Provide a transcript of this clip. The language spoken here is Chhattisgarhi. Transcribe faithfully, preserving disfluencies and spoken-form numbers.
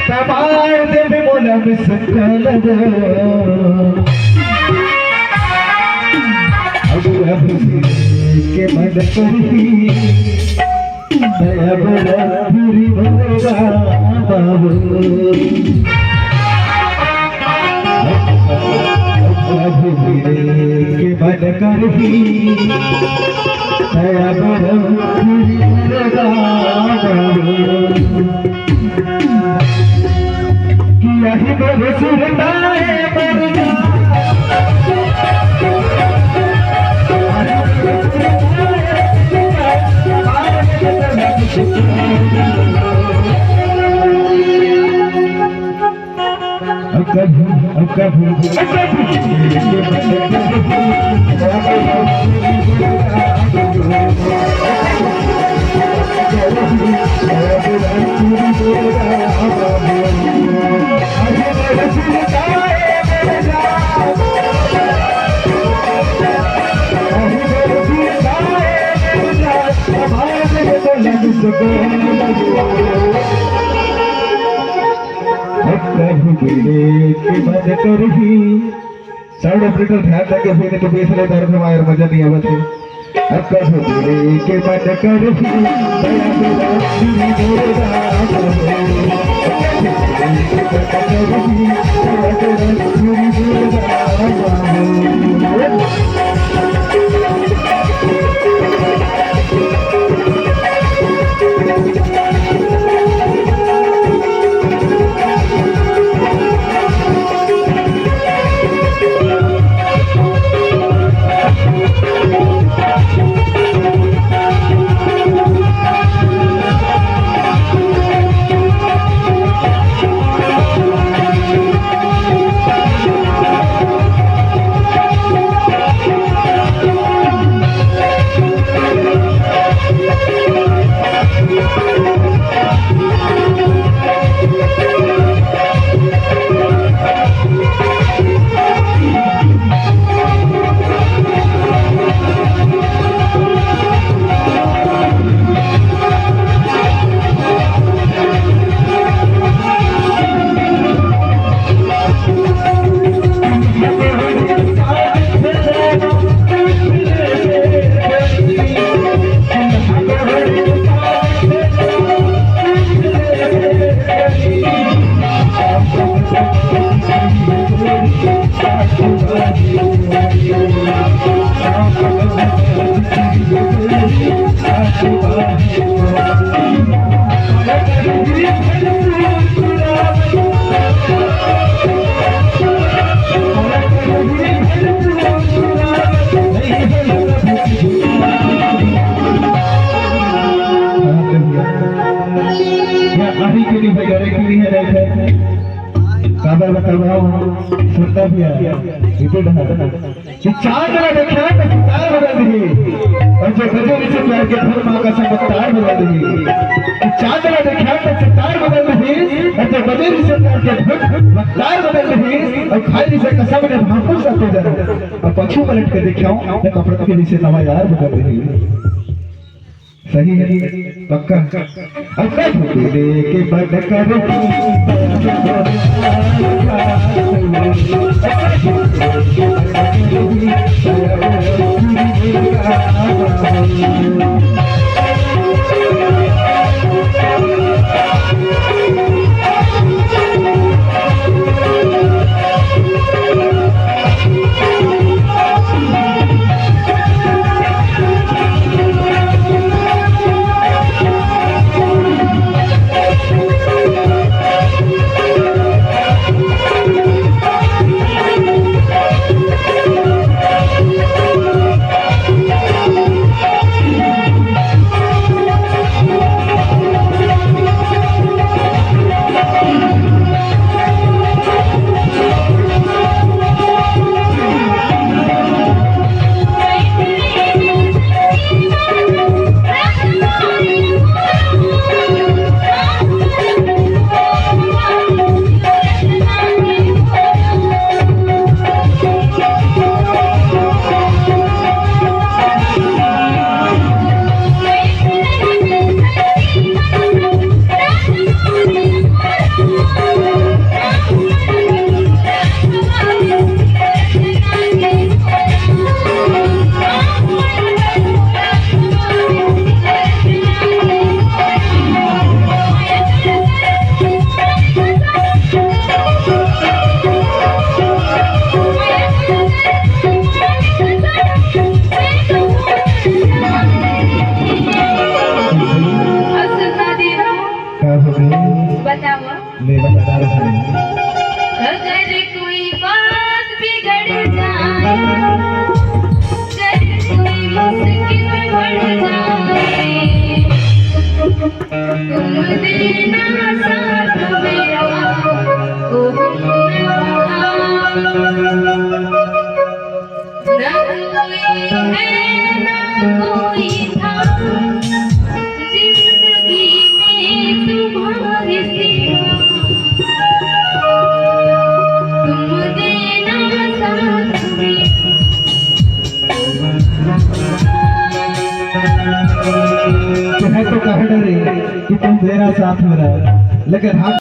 दबाए देबे मोला मिस कॉल। अब, अब के मन करही, अब रात्रि भर बाबू। अब के मन करही, अब रात्रि भर बाबू। कि यही बरस रहता है मरना। अब कभी, अब कभी, अब कभी। अब कभी मिले के मन करही। Sound operator ध्यान देके फिर तो bass ले दर्द हमारे मजा नहीं आवत है। अब कभी मिले के मन करही, दया मेरा श्री मेरा। या आही के लिए भाई, गाने के लिए है, देखे। काबर बताओ, सुनता भी है। इधर ढंग। कि चांद ला देखा तो सितार बदल दिही, अउ जो बदे रिश्तेदार के धन माँ कसम वक्तार बदल दिही। कि चांद ला देखा तो सितार बदल दिही, अउ जो बदे रिश्तेदार के धन वक्तार बदल दिही। अउ खाई से कसम ने भापुर सा तेजर, अउ पछू पलट के देखियो तो कपड़ा के नीचे नवा यार बदल दिही। सही है, पक्का। अब कब तेरे के बंद कर। अगर कोई बात बिगड़ जाए, अगर कोई मुश्किल बढ़ जाए, तुम देना साथ मेरा, ओ मेरा। ना कोई है, ना कोई था, जिंदगी में तुम्हारे सिवा। तुम देना साथ में। तुम्हें तो कह डरे कि तुम देना साथ में रहे, लेकिन हम